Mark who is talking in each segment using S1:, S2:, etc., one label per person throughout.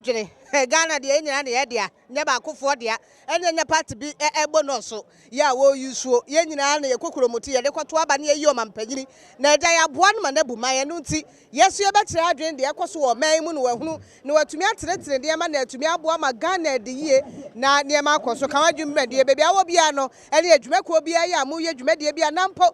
S1: Dwene, Ghana deɛ yɛn nyinaa na yɛ dea, nyɛ baakofoɔ dea, ɛne ɛnyɛ party bi ɛbɔ nɔɔso yɛ a wɔreyi suo. Yɛn nyinaa na yɛkɔ kuromuti, yɛde kɔto aba na yɛyi ɔmampanyini, na agya yɛaboa no ma no abu man. Ɛno nti, yɛn nso yɛbɛkyerɛ adwene deɛ ɛkɔ so wɔ ɔman yi mu na wahunu, na watumi atenetene nneɛma na atumi aboa ma Ghana adi yie na nneɛma akɔ so. Ka w'adwene dwumadie, baabi a wowɔ biara no, ɛne adwumakuo biara yi a moyɛ dwumadie bi anaa mpo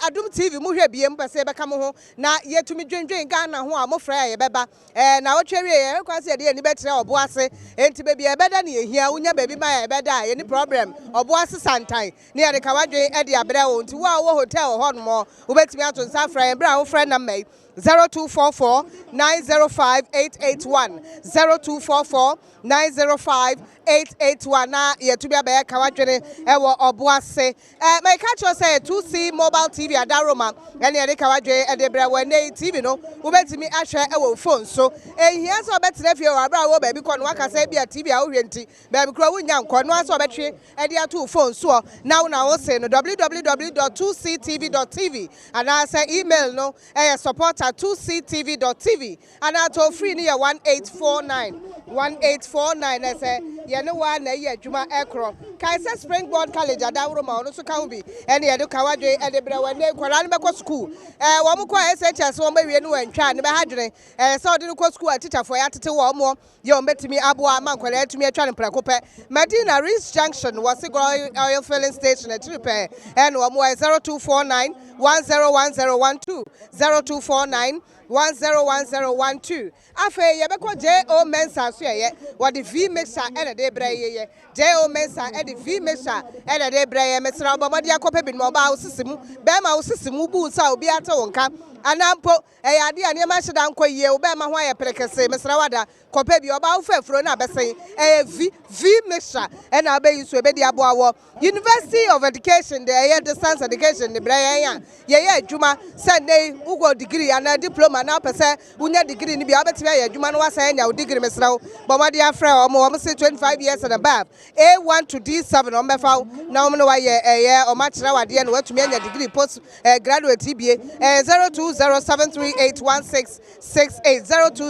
S1: Adom TV mohwɛ bie, mopɛ sɛ yɛbɛka mo ho na yɛtumi dwendwen Ghana ho a, mofrɛ a yɛbɛba. Ɛɛ, naawɔtwe awieɛ, yɛhwɛ kwan sɛ yɛde yɛn ani bɛkyerɛ ɔbo ase. Enti baabi a yɛbɛda no yɛhia. Wonya baabi ma a yɛbɛda a, yɛnni problem. Ɔbo ase santan ne yɛde ka w'adwene de abrɛ wo. Nti wo a wowɔ hotel wɔ hɔnom, wobɛtumi ato nsa afrɛ yɛn berɛ a wofrɛ number yi, 0244 905 881, 0244 905 881 na yɛatumi abɛyɛ ka w'adwene wɔ ɔbo ase. Eh, meka kyerɛ sɛ 2C Mobile TV Adaroma ɛne ɛde ka w'adwene de brɛ wɔ ɛnɛ yi TV no wobɛtumi ahwɛ wɔ wo phone so. Ɛnhia sɛ wobɛtena fie wɔ aberɛ a wowɔ baabi kɔ no waka sɛ ebia TV a wohwɛ nti baabi korɔ wonnya nkɔ no ara sɛ wɔbɛtwe de ato wo phone soɔ na wo na wose no www.2ctv.tv anaasɛ email no ɛyɛ support at 2ctv.tv Anaa toll free no yɛ 1849 1849 na sɛ yɛne wo ara na ɛyɛ adwuma ɛkorɔ. Kae sɛ Springboard College adaworo ma ɔno nso ka ho bi ɛne yɛde ka w'adwene ɛde brɛ wo. Ɛnnɛ nkwadaa no bɛkɔ sukuu ɛɛ wɔn kɔ SHS wɔn bɛwie no wɔantwa a ne bɛha dwene. Ɛyɛ sɛ ɔde no kɔ sukuu a tikyafoɔ yɛatete wɔn mo yɛ wɔn bɛtumi aboa ama nkwadaa atumi atwa no prɛko pɛ. Madina Rees Junction wɔ Sigor Oil Filling Station akyiri pɛɛ ɛna wɔn wɔ 0249 101012 0249 101012 Afei yɛbɛkɔ J.O. Mensah nso ɛyɛ wɔde V mixer ɛna ɛde brɛ yɛyɛ J.O. Mensah ɛde V mixer ɛna ɛde brɛ yɛ mesrɛ wo bɔ mmɔden akɔpɛ binom ɔbaa wo sisi mu bɛrima wo sisi mu bu nsa a obiara te wo nka anaa mpo ɛyɛ adeɛ a nneɛma nhyɛ da nkɔ yie wo bɛrima ho ayɛ perekese mesrɛ wo ada kɔpɛ bi ɔbaa wo fa afuro no abɛsen ɛyɛ V V mixer ɛna wobɛyi so ɛbɛdi aboa wɔ University of Education de ɛyɛ distance education de brɛ yɛn a yɛyɛ adwuma sɛ nnɛ yi wowɔ degree anaa diploma na wopɛ sɛ wonya degree no bi a wobɛtumi ayɛ adwuma na woasan anya wo degree mesrɛ wo bɔ mmɔden afrɛ wɔn wɔn se 25 years and above A1 to D7 wɔn bɛfa wo na wɔn ne wayɛ ɛyɛ wɔn akyerɛ wo adeɛ na woatumi anya degree post eh, graduate yi bie ɛyɛ 0207381668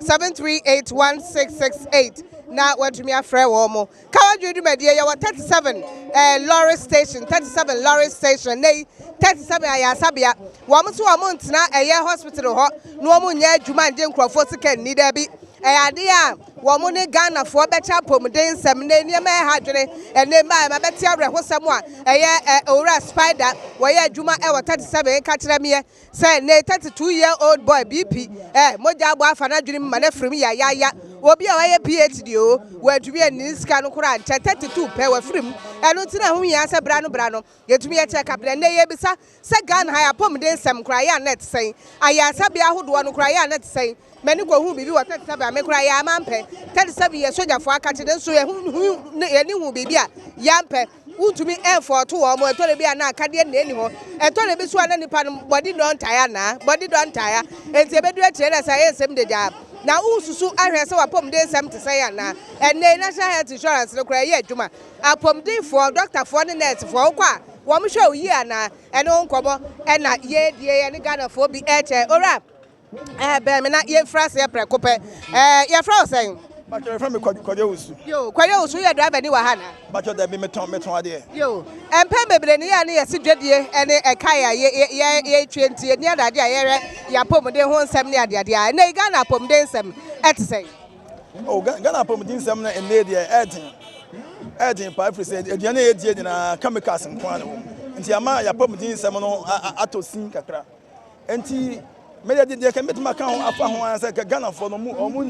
S1: 0207381668 na woatumi afrɛ wɔn Kawadwo dwumadie yɛwɔ 37 eh, lorry station 37 lorry station nnɛ yi 37 ayaresabea wɔn nso wɔn ntena ɛyɛ hospital hɔ na wɔn nyɛ adwuma ngye nkurɔfoɔ sika nni daabi ɛyɛ adeɛ a wɔn ne Ghanafoɔ bɛkyɛ apɔmuden nsɛm nnɛ nneɛma ɛha adwene ɛnɛ mmaa ɛma bɛte awerɛhosɛm a ɛyɛ ɛ owura spider wɔyɛ adwuma ɛwɔ 37 ka kyerɛ meɛ Sɛ ne 32 year old boy BP eh mogya abɔ afa n'adwene mu ma no afiri mu yayaaya. Obi a wayɛ PhD oo, wantumi anni ne sika no koraa ankyɛ, 32 pɛ wafiri mu. Ɛno nti na ɛho hia sɛ bere ano bere ano yɛtumi yɛ check up. Na ɛnnɛ yɛrebisa sɛ Ghana ha yɛn apɔmuden nsɛm koraa yɛ a na ɛte sɛn? Ayaresabea ahodoɔ no koraa yɛ a na ɛte sɛn? M'ani kɔhuu biribi wɔ 37 a me koraa yɛ a mampɛ. 37 yɛ sogyafoɔ akakye nanso yɛn ani huu biribi a yɛampɛ. Wontumi mfɔɔto wɔn, ɛtɔ da bi a na akadeɛ nna ɛnni hɔ, ɛtɔ da bi nso a na nipa no bɔdi dɔ ntae anaa, bɔdi dɔ ntae a, enti ɛbɛduru akyire na sɛ ayɛ nsɛm dagyaa. Na wosusu ahwɛ sɛ w'apɔmuden nsɛm te sɛn anaa? Ɛnnɛ yi National Health Insurance no koraa ɛyɛ adwuma, apɔmudenfoɔ, dɔktafoɔ ne nɛɛsefoɔ wokɔ a wɔhwɛ wo yie anaa? Ɛno ho nkɔmmɔ na yɛredie yɛne Ghanafoɔ bi rekyɛ. Owura. Ɛɛ bɛn me na yɛmfiri aseɛ prɛko pɛ. Ɛɛ yɛfrɛ wo sɛn?
S2: Bàtchɔ yɛfrɛ me Kwadwo Kwadwo Owusu.
S1: Yo, Kwadwo Owusu woyɛ driver ni wɔ ha anaa?
S2: Bàtchɔ dabi metɔn metɔn adeɛ.
S1: Yo, mpɛn bebree no yɛ a ne yɛse dwadie ne ɛkae a yɛ yɛ yɛtwe nti yɛnni adagye a yɛhwɛ yɛn apɔmuden ho nsɛm ne adeadeɛ a ɛnnɛ yi Ghana apɔmuden nsɛm ɛte sɛn?
S2: Oh, Ghana apɔmuden nsɛm no ɛnnɛ deɛ ɛɛden ɛɛden paa ɛfiri sɛ aduane a yɛdie nyinaa chemicals nko ara na ɛwɔ mu nti ama yɛn apɔmuden nsɛm no atɔ sin kakra. Nti me deɛ deɛ kɛ mɛtumi aka ho afa ho ara sɛ kɛ Ghanafoɔ no ɔmo ɔmo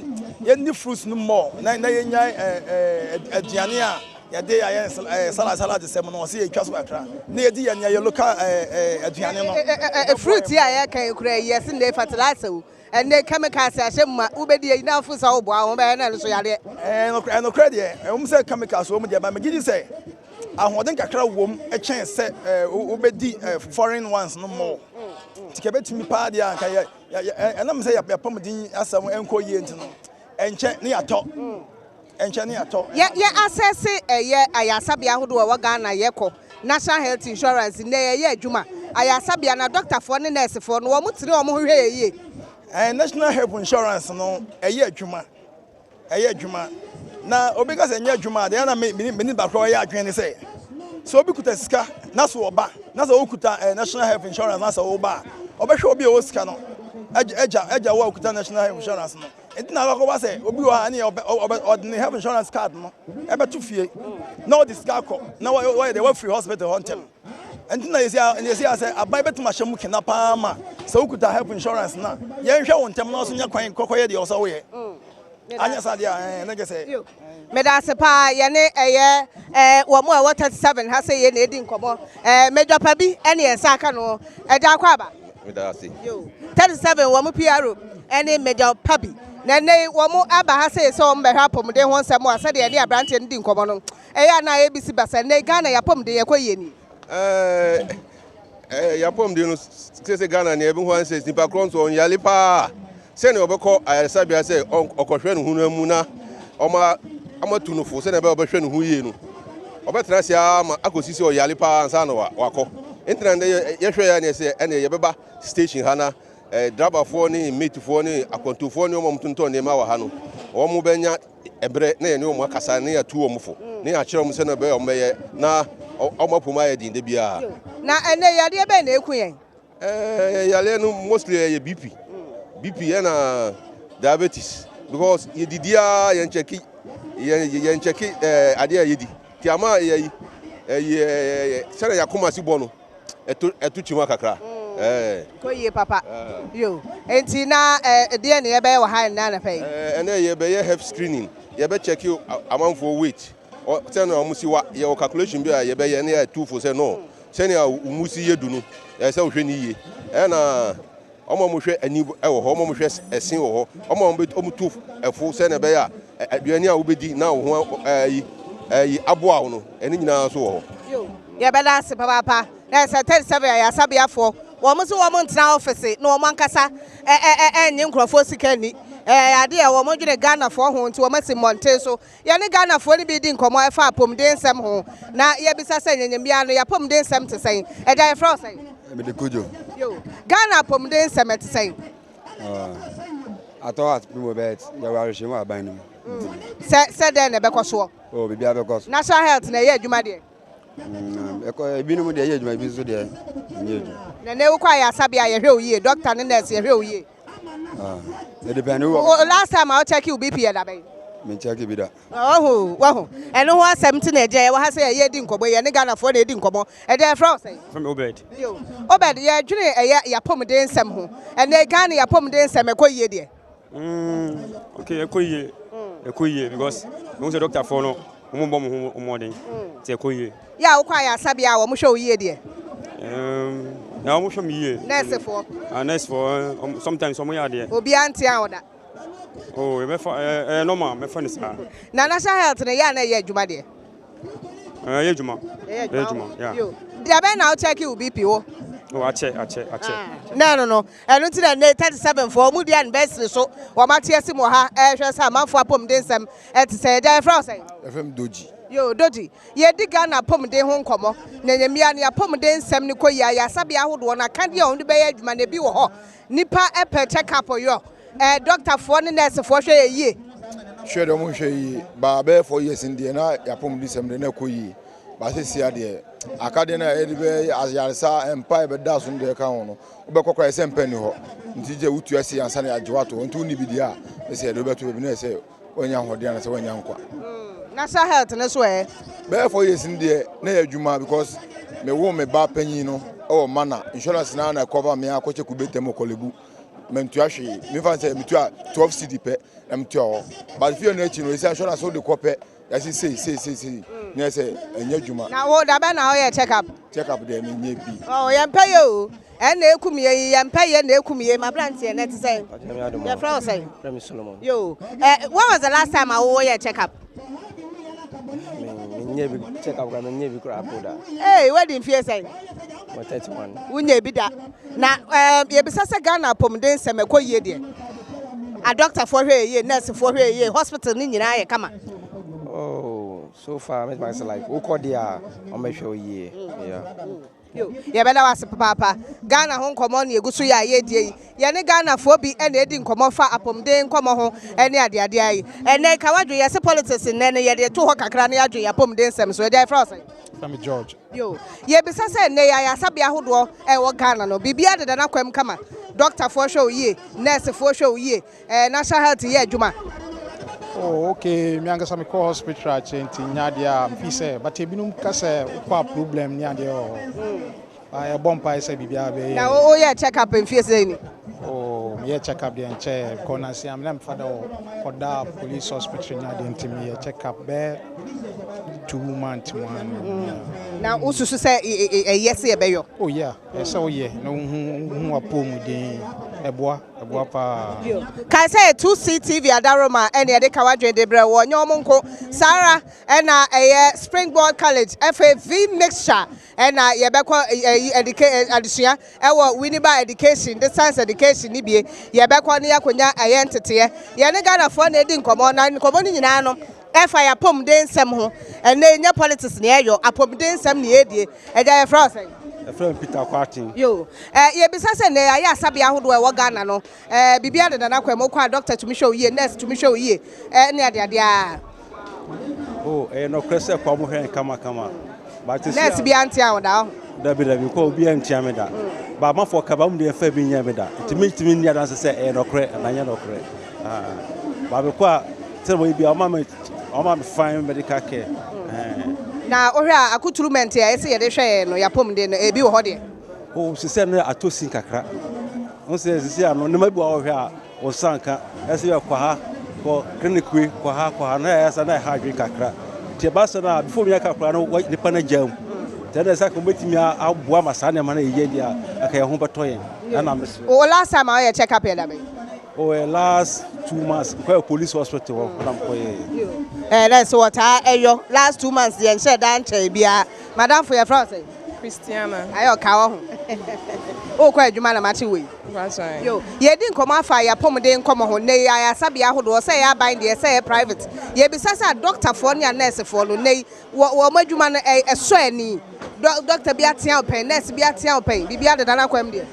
S2: yɛnni fruits no more na na yɛnya ɛɛ ɛɛ aduane a yɛde ayɛ ɛɛ salad salad sɛm no ɔsɛ yɛtwa so kakra na yɛdi yɛn yɛ local ɛɛ ɛɛ aduane no.
S1: Ɛ fruit yi a yɛka yi koraa yi yɛse nnɛ fertilizer o ɛnɛ chemicals ahyɛ mu ma wobɛdi ayi na wofo sɛ woboa wo ho bɛyɛ na ɛno so yareɛ.
S2: Ɛɛ ɛnokorɛ deɛ ɛwom sɛ chemicals wɔ mu deɛ ba megye di sɛ ahoɔden kakra wom kyɛn sɛ wobɛdi foreign ones no more nti ka bɛtumi paa deɛ anka yɛ ɛnam sɛ yɛpɔmuden asɛm ɛnkɔ yie nti no ɛnkyɛ ne yɛatɔ ɛnkyɛ ne yɛatɔ.
S1: Yɛ yɛ asɛse ɛyɛ ayaresabea ahodoɔ ɛwɔ Ghana yɛkɔ National Health Insurance nnɛ yɛyɛ adwuma ayaresabea na dɔktafoɔ ne nɛɛsefoɔ no wɔn tene wɔn ho hwɛ yɛ yie.
S2: Ɛɛ National Health Insurance no ɛyɛ adwuma. Ɛyɛ adwuma. Na obi ka sɛ ɛnyɛ adwuma a, deɛ na me me ne bakora ɔyɛ adwene ne sɛ, sɛ obi kuta sika na sɛ ɔba na sɛ wokuta eh, national health insurance na sɛ woba a, ɔbɛhwɛ obi a ɔwɔ sika no agya agya wo a wokuta national health insurance no. Nti na akɔba sɛ obi wɔ ha ne ɔbɛ ɔbɛ ɔde ne health insurance card no ɛbɛto fie na ɔde sika akɔ na wɔyɛ deɛ wafiri hospital hɔ ntɛm. Nti na yɛsi yɛsi sɛ aban bɛtumi ahyɛ mu kena paa ma sɛ wokuta health insurance na yɛnhwɛ wo ntɛm na ɔso nya kwan kɔkɔyɛ deɛ ɔsɛ woyɛ. Anyɛ saa deɛ a ɛɛ na kyɛ sɛ.
S1: Meda ase paa yɛne ɛyɛ ɛɛ wɔn a ɛwɔ 37 ha sɛ yɛn na edi nkɔmɔ ɛɛ Major Pabi ɛne yɛn nsa aka no ɛgya akɔ aba.
S3: Meda ase.
S1: Yo 37 wɔn PRO ɛne Major Pabi na ɛnɛ yi wɔn aba ha sɛ sɛ wɔn bɛhwɛ apɔmuden ho nsɛm a sɛdeɛ yɛne aberanteɛ no di nkɔmɔ no ɛyɛ a na ABC basa ɛnɛ yi Ghana yɛ apɔmuden yɛkɔ yie nie.
S3: Ɛɛ ɛɛ yapɔmuden no sese Ghana nea ebi ho ansɛ nipa korɔ nso ɔnyale paa sɛnea ɔbɛkɔ ayaresabea sɛ ɔkɔhwɛ ne ho no mu na ɔma ɔma tu no fo sɛnea ɛbɛyɛ ɔbɛhwɛ ne ho yie no ɔbɛtena ase ara ma akɔsi sɛ ɔyale paa ansa na wakɔ ntina ndɛ yɛhwɛ yɛ ne sɛ ɛne yɛbɛba station ha na ɛɛ drabafoɔ ne matefoɔ ne akwantufoɔ ne wɔn a wɔtontɔn nneɛma wɔ ha no wɔn bɛnya Ɛberɛ na yɛne wɔn akasa na yɛatu wɔn fo na yɛakyerɛ wɔn sɛdeɛ ɛbɛyɛ a wɔbɛyɛ na wɔn apom ayɛ den da biara.
S1: Na ɛnɛ yadeɛ bɛn na ɛku yɛn?
S3: Ɛɛ yadeɛ no mostly ɛyɛ BP, BP ɛna diabetes because yɛdidi ara yɛn kyɛki yɛn yɛn kyɛki ɛɛ adeɛ a yɛdi ti ama yɛ ɛyɛ sɛdeɛ yɛakoma si bɔ no. Ɛto ɛto kyima kakra.
S1: Ɛɛ. Kɔ yie papa. Yo. Enti na ɛdeɛn na yɛbɛyɛ wɔ ha ɛnnɛ anɔpa yi?
S3: Ɛɛ ɛnɛ yɛbɛyɛ health screening. Yɛbɛ check amanfoɔ weight. Sɛnea wɔn si wa yɛwɔ calculation bi a yɛbɛyɛ na yɛatu fo sɛ no sɛnea wɔn si yɛ du no ɛsɛ sɛ wohwɛ no yie. Ɛna Wɔn a wɔhwɛ ani wɔ hɔ, wɔn a wɔhwɛ ɛse wɔ hɔ, wɔn a wɔtu fo sɛnea ɛbɛyɛ a aduane a wobɛdi na wo ho ayi ayi aboa wo no, ɛno nyinaa nso wɔ hɔ.
S1: Yo, yɛbɛda ase papaapa. Na ɛsɛ 37 ayasabeafoɔ, wɔn nso wɔn ntena ɔfese na wɔn ankasa ɛ ɛ ɛ ɛnnye nkurɔfoɔ sika nni. Ɛyɛ adeɛ a wɔn dwene Ghanafoɔ ho nti wɔn asi mmɔnten so. Yɛne Ghanafoɔ no bi redi nkɔmmɔ ɛfa apomuden nsɛm ho na yɛbisa sɛ nyanyambiara no y'apomuden nsɛm te sɛn? Agya yɛfrɛ wo sɛn?
S4: Mede Kojo.
S1: Yo, Ghana apomuden nsɛm ɛte sɛn?
S4: Atɔ at bi wɔ bɛt yɛwɔ awerɛhyɛmu wɔ aban no mu.
S1: Sɛ sɛ dɛn na ɛbɛkɔ soɔ?
S4: Oh, biribiara bɛkɔ so.
S1: National health na ɛyɛ adwuma deɛ?
S4: Ɛkɔ ebinom deɛ ɛyɛ adwuma ebi nso deɛ ɛnyɛ adwuma.
S1: Na nɛ wokɔ ayaresabea a yɛhwɛ wo yie, doctor ne nurse yɛhwɛ wo yie?
S4: Ɛdepɛnde wɔ.
S1: Last time a wo check wo BP yɛ da bɛn?
S4: Me check bi da.
S1: Wahu wahu ɛno ho asɛm nti na ɛgya yɛwɔ ha sɛ yɛdi nkɔmmɔ yi yɛne Ghanafoɔ na ɛdi nkɔmmɔ ɛgya yɛfrɛ wo sɛn?
S5: Yɛfrɛ me Obed.
S1: Yo Obed yɛdwene ɛyɛ yɛapɔmuden nsɛm ho ɛnɛ Ghana yɛapɔmuden nsɛm ɛkɔ yie deɛ?
S5: Mm, okay ɛkɔ yie ɛkɔ yie because mehu sɛ dɔktafoɔ no wɔn bɔ wɔn ho mmɔden nti ɛkɔ yie.
S1: Yɛ a wokɔ ayaresabea a wɔn hwɛ wo yie deɛ?
S5: Um, na wɔn hwɛ me yie.
S1: Nɛɛsefoɔ?
S5: Ah, nɛɛsefoɔ eh, sometimes wɔn yɛ adeɛ.
S1: Obiara ntea wo da?
S5: Oh, mɛfa ɛɛ eh, eh, normal mɛfa ne saa.
S1: Na national health no yɛ a na ɛyɛ adwuma deɛ?
S5: Ɛyɛ adwuma. Ɛyɛ adwuma. Yeah.
S1: Yo. Deɛ bɛn na wo check wo BP wo?
S5: Oh, akyɛ, akyɛ, akyɛ.
S1: Ah, na no no. Ɛno nti na nnɛ 37 foɔ wɔn di anniversary so wɔn ate asi mu wɔ ha ɛrehwɛ sɛ amanfoɔ apɔmuden nsɛm ɛte sɛ. Agya yɛfrɛ wo sɛn?
S4: Yɛfrɛ me Doji.
S1: Yo, Doji. Yɛredi Ghana apɔmuden ho nkɔmmɔ. Na nyamia no apɔmuden nsɛm no kɔ yie. Ayaresabea ahodoɔ no akadeɛ a wɔde bɛyɛ adwuma no ebi wɔ hɔ. Nipa pɛ check up yɔ. Eh, dɔktafoɔ ne nɛɛsefoɔ hwɛ yɛ yie.
S4: Hwɛ deɛ wɔn hwɛ yie. Ba bɛyɛ 4 years ni deɛ na yɛapɔmuden sɛm deɛ na ɛkɔ yie. Ba sisi adeɛ akadeɛ no a yɛde bɛ ayaresa mpa a yɛbɛda so no deɛ ɛka ho no wobɛkɔ koraa ɛsɛ mpa ni hɔ nti gye wotua si ansa na yɛagye wato hɔ nti wonni bi deɛ a ɛsɛ yɛde wobɛto baabi na ɛsɛ woanya ahoɔden anasɛ woanya nkwa.
S1: National health no so ɛ?
S4: Bɛyɛ 4 years ni deɛ na yɛ adwuma because me wo me ba panyin no ɛwɔ mana insurance na na cover me akɔkyɛ kube tɛm ɔkɔlebu mantua hwee mefa sɛ metua 12 cedi pɛ na metua hɔ but fie no akyi no ɛsɛ insurance wode kɔ pɛ yɛse sei sei sei sei na ɛsɛ ɛnyɛ adwuma.
S1: Na wo da bɛn na woyɛ check up?
S4: Check up deɛ menyɛ bi.
S1: Oh yɛmpɛ yɛ o ɛna ekum yɛn yi yɛmpɛ yɛ na ekum yɛn m'abranteɛ na ɛte sɛn? Yɛfrɛ wo sɛn?
S6: Frɛ me Solomon.
S1: Yo eh, when was the last time a wo yɛ check up?
S6: Menyɛ bi check up koraa menyɛ bi koraa po da.
S1: Hey, wadi mfie sɛn?
S6: Wɔ 31.
S1: Wonyɛ bi da. Na eh, yɛbisa sɛ Ghana apɔmuden nsɛm ɛkɔ yie deɛ? Adɔktafoɔ hwɛ yɛ yie, nɛɛsefoɔ hwɛ yɛ yie, hospital no nyinaa yɛ kama.
S6: Oh. So far mɛtumi aka sɛ like wokɔ deɛ a wɔbɛhwɛ wo yie. Yeah.
S1: Yo, yɛbɛda wo ase papaapa. Ghana ho nkɔmmɔ na yɛgu so yɛ a yɛredie yi. Yɛne Ghanafoɔ bi na ɛredi nkɔmmɔ fa apɔmuden nkɔmmɔ ho ne adeadeɛ yi. Ɛnnɛ yi, ka w'adwene, yɛse politics nnɛ no yɛde to hɔ kakra na yɛadwene yɛn apɔmuden nsɛm so. Agya, yɛfrɛ wo sɛn?
S7: Yɛfrɛ me George.
S1: Yo, yɛbisa sɛ nnɛ yi ayaresabea ahodoɔ a ɛwɔ Ghana no, biribiara deda n'akwam kama? Dɔktafoɔ hwɛ wo yie, nɛɛsefoɔ hwɛ wo yie, Eh, National Health yɛ adwuma.
S7: Oh okay, me ankasa me kɔ hospital akyɛ nti nya adeɛ a mfi sɛ but ebinom ka sɛ wokɔ a problem ne adeɛ wɔ hɔ. Mm. Ba yɛbɔ mpae sɛ biribiara bɛyɛ.
S1: Na woyɛ check up mfie sɛ ni?
S7: Oh, meyɛ check up deɛ nkyɛ kɔ na se amena me fada wɔ kɔda police hospital ne adeɛ nti meyɛ check up bɛɛ 2 months mu ano.
S1: Mm. Na wosusu sɛ ɛyɛ sɛ yɛbɛyɔ?
S7: Oh yeah, ɛsɛ woyɛ na wohu wohu apɔmuden ɛboa. Ɛboa paa.
S1: Kae sɛ 2CTV Adaworoma ɛna yɛde ka w'adwene de brɛ wo, ɔnyɛ wɔn nko. Saa ara ɛna ɛyɛ Springboard College, ɛfei V Mixture ɛna yɛbɛkɔ ɛyi ɛdike adesua ɛwɔ Winneba Education, Distance Education ne bie. Yɛbɛkɔ ne yɛakɔnya ɛyɛ nteteɛ. Yɛne Ghanafoɔ na ɛdi nkɔmmɔ, na nkɔmmɔ no nyinaa no ɛfa yɛn apɔmuden nsɛm ho. Ɛnnɛ yi nyɛ politics na yɛyɔ, apɔmuden nsɛm na yɛredie. Agya yɛfrɛ wo sɛn?
S5: Yɛfrɛ me Peter Kwarteng.
S1: Yo, eh, yɛbisa sɛ nnɛ ayɛ asabea ahodoɔ a ɛwɔ Ghana no, eh, biribiara deda n'akwan mu, wokɔ a doctor tumi hwɛ wo yie, nurse tumi hwɛ wo yie, eh, ne adeadeɛ a.
S5: Oh, ɛyɛ nɔkorɛ sɛ kwa mo hwɛ kama kama.
S1: But nurse bi antea wo da ɔho?
S5: Dabi dabi, kɔ obi antia me da. Ba amafoɔ ka ba mu deɛ fa bi nyɛ me da. Nti mentumi nni adanse sɛ ɛyɛ nɔkorɛ anaa nyɛ nɔkorɛ. Ah, ba mekɔ a sɛ wɔyɛ bi a ɔma me ɔma me fine medical care.
S1: Na wohwɛ a accoutrement a ɛsɛ yɛde hwɛ yɛn no yɛapɔmuden no ebi wɔ hɔ deɛ?
S5: O sisɛ no atɔ sin kakra. Wo sɛ sisi ano nneɛma bi wɔ hɔ a wo nsa nka ɛsɛ yɛ kɔ ha kɔ clinic wei kɔ ha kɔ ha na ɛyɛ sɛ na ɛha adwene kakra. Nti ɛba sɛ no a before mi aka koraa no nipa no agya mu. Nti ɛna sɛ wɔbɛtumi aboa ma saa nneɛma no yɛ deɛ a aka yɛn ho bɛtɔ yɛn. Ɛna mesrɛ.
S1: Wo last time a woyɛ check up yɛ da bɛn?
S5: Oh, eh, last 2 months nkɔyɛ police hospital hɔ na mkɔyɛ.
S1: Ɛɛ na sɛ wɔtaa ɛyɔ last 2 months deɛ nhyɛ da nkyɛn biara. Madamfo, yɛfrɛ wo sɛn?
S8: Christiana.
S1: Ayɛ ɔka wɔ ho. Wokɔ adwuma na makye wei. Yo, yɛdi nkɔmmɔ afa yɛapɔmuden nkɔmmɔ ho. Nnɛ yi ayaresabea ahodoɔ, sɛ ɛyɛ aban deɛ, sɛ ɛyɛ private. Yɛbisa sɛ adɔktafoɔ ne anɛɛsefoɔ no, nnɛ yi, wɔ wɔn adwuma no ɛsɔ ani. Dɔkta bi atea wo pɛn, nɛɛse bi atea wo pɛn, biribi adeda no akwam deɛ?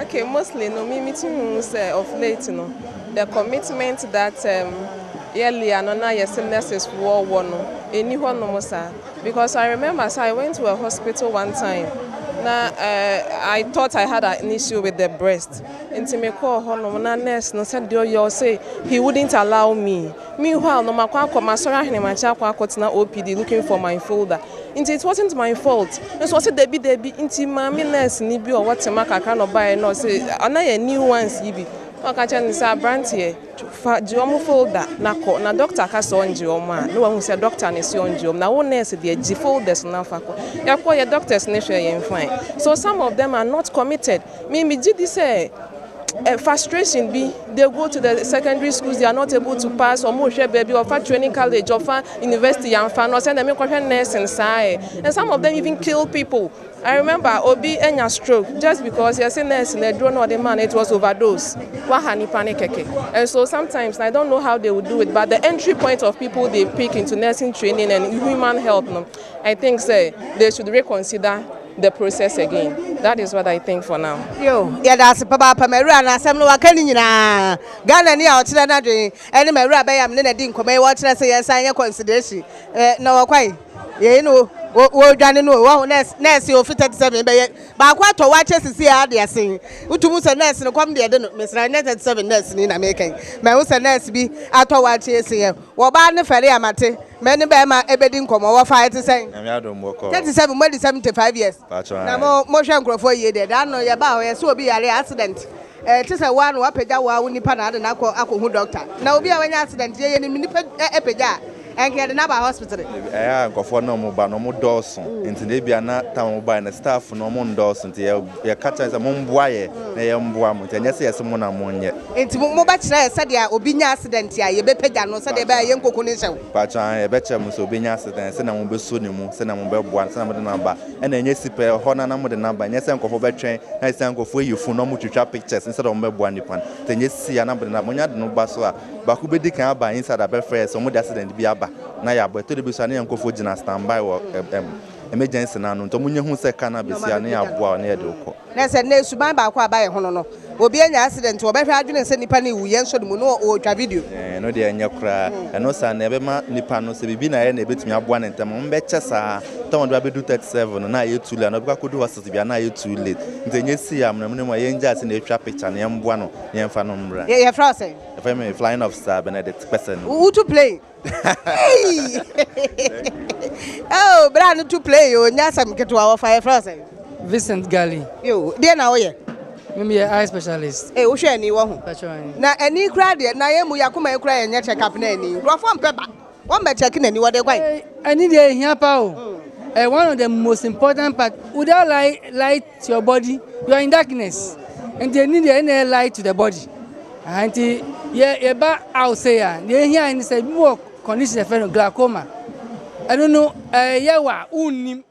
S8: Okay, mostly no, me meeting sɛ of late no, the commitment that earlier no na yɛsɛ nurses wɔ wɔ no, ɛni hɔ nom saa. Because I remember, so I went to a hospital one time. Na I thought I had an issue with the breast. Nti me kɔɔ hɔ nom na nurse no sɛ deɛ ɔyɛ ɔsɛ he wouldn't allow me. Meanwhile, no makɔ akɔ masɔre ahenemakye akɔ akɔtena OPD looking for my folder. Nti it wasn't my fault. Nso ɔsɛ dabi dabi, nti maame nurse ni bi a ɔwɔ tema kakra na ɔbaeɛ na ɔsɛ ɔna yɛ new ones yi bi. Na ɔka kyerɛ no sɛ aberanteɛ, fa gye ɔmo folder na kɔ, na doctor ka sɛ ɔngye ɔmo a na wahu sɛ doctor ne sɛ ɔngye ɔmo, na wo nurse deɛ, gye folders no afa kɔ. Yɛkɔ yɛ doctors ne hwɛ yɛn fine. So some of them are not committed. Me me gye di sɛ frustration bi, they go to the secondary schools, they are not able to pass. Ɔmo hwɛ baabi ɔfa training college, ɔfa university, yɛnfa no ɔsɛ na me nkɔhwɛ nursing saa ɛ, and some of them even kill people. I remember obi anya stroke just because yɛsɛ nurse na aduro na ɔde ma no, it was overdose. Waha nipa ne kɛkɛ. And so sometimes I don't know how they would do it, but the entry point of people they pick into nursing training and human health no, I think sɛ they should reconsider the process again. That is what I think for now.
S1: Yo, yɛda ase papaapa, mawura no asɛm no waka ne nyinaa. Ghana ni a ɔkyerɛ n'adwene ɛne mawura bɛyam ne na di nkɔmmɔ yi. Wɔkyerɛ sɛ yɛnsan nyɛ consideration na wɔkwan yɛyi no wɔdwane no wɔho nurse nurse ofi 37 bɛyɛ baako atɔ wakyɛ sisi a ade asen wotum sɛ nurse no kɔm deɛ de no. Mesrɛ, nyɛ 37 nurse ni na meka yi. Mahu sɛ nurse bi atɔ wakyɛ esi yɛ wɔbaa ne fɛre amate mɛ ne bɛrima ɛbɛdi nkɔmmɔ. Wɔfa ɛte sɛn?
S9: Nyame adom, bɔkɔ.
S1: 37 mo adi 75 years.
S9: Patro.
S1: Na mo mohwɛ nkurɔfoɔ yie deɛ. Daa no yɛbaa hɔ, yɛsɛ obi yare accident te sɛ woa no wapagya woa wo nipa na ade no akɔ akɔhu doctor, na obi a wanya accident yɛyɛ nim nipa apagya a ɛnka yɛde no aba hospital.
S9: Ɛyɛ a nkurɔfoɔ na ɔmo ba no, ɔmo dɔɔso, nti na ebia na tam ɔmo ba no, staff no ɔmo ndɔɔso, nti yɛ yɛka kyerɛ sɛ momboa yɛ na yɛmboa mo, nti ɛnyɛ sɛ yɛsɛ mo na monyɛ.
S1: Nti mobɛkyerɛ yɛ sɛdeɛ obi nya accident a yɛbɛpagya no, sɛdeɛ ɛbɛyɛ yɛn nkoko no nhyɛ wo.
S9: Patro, yɛbɛkyerɛ mo sɛ obi nya accident, sɛnea mobɛso ne mu, sɛnea mobɛboa no, sɛnea mode no aba. Ɛna ɛnyɛ si pɛ hɔ na na mode no aba. Ɛnyɛ sɛ nkurɔfoɔ bɛtwɛn na sɛ nkurɔfoɔ yi phone na ɔmo twitwa pictures instead of ɔmo bɛboa nipa no. Nti ɛnyɛ si a na mode no aba. Monya de no ba so a, baako bɛdi kan aba inside abɛfrɛ yɛ sɛ ɔmo de accident bi aba. na yɛabɔ. Ɛtɔ da bi nso a na yɛn nkurɔfoɔ gyina stand by wɔ ɛm emergency no ano nti wɔnya hu sɛ car no abɛsi a na yɛaboa wo na yɛde wo kɔ.
S1: Na sɛ nnɛ suban baako a aba yɛn ho no no, obi anya accident, wɔbɛhwɛ adwene sɛ nipa no rewu, yɛn nso de mu na ɔretwa video.
S9: Ɛno deɛ ɛnyɛ koraa. Ɛno saa no ɛbɛma nipa no sɛ biribi na ɛyɛ na ɛbɛtumi aboa no ntɛm. Wɔbɛkyɛ saa tɛm wɔde ba bɛdu 37 no na ayɛ too late anaa ɔbɛkɔ akɔdu hospital bi a na ayɛ too late. Nti ɛnyɛ sei a amonom mu a yɛngyae sɛ na yɛtwa picture no yɛmboa no na yɛmfa no mmra.
S1: Yɛfrɛ wo sɛn?
S9: Yɛfrɛ me Flying Officer Benedict Kpɛsɛn.
S1: Wotu plane? Hey! Oh, bra no to play o, nyɛ asɛm ketewa wɔfa yɛfrɛ wo sɛn?
S10: Vincent Gali.
S1: Yo, deɛ na woyɛ?
S10: Me meyɛ eye specialist.
S1: Ee, wohwɛ ani wɔ ho. Na ani koraa deɛ, na yɛn mu yɛakoma yi koraa yɛnyɛ check up na ani. Nkurɔfoɔ mpɛ ba. Wɔn bɛ check n'ani wɔde kwan.
S10: Ani deɛ ehia pa o. Eh, one of the most important part. Without light, light to your body, you are in darkness. Nti ani deɛ ɛna ɛyɛ light to the body. Aha nti yɛ yɛba out sɛ a, deɛ ehia ne sɛ ebi wɔ condition yɛfrɛ no glaucoma. Ɛno no ɛyɛ wa wonnim.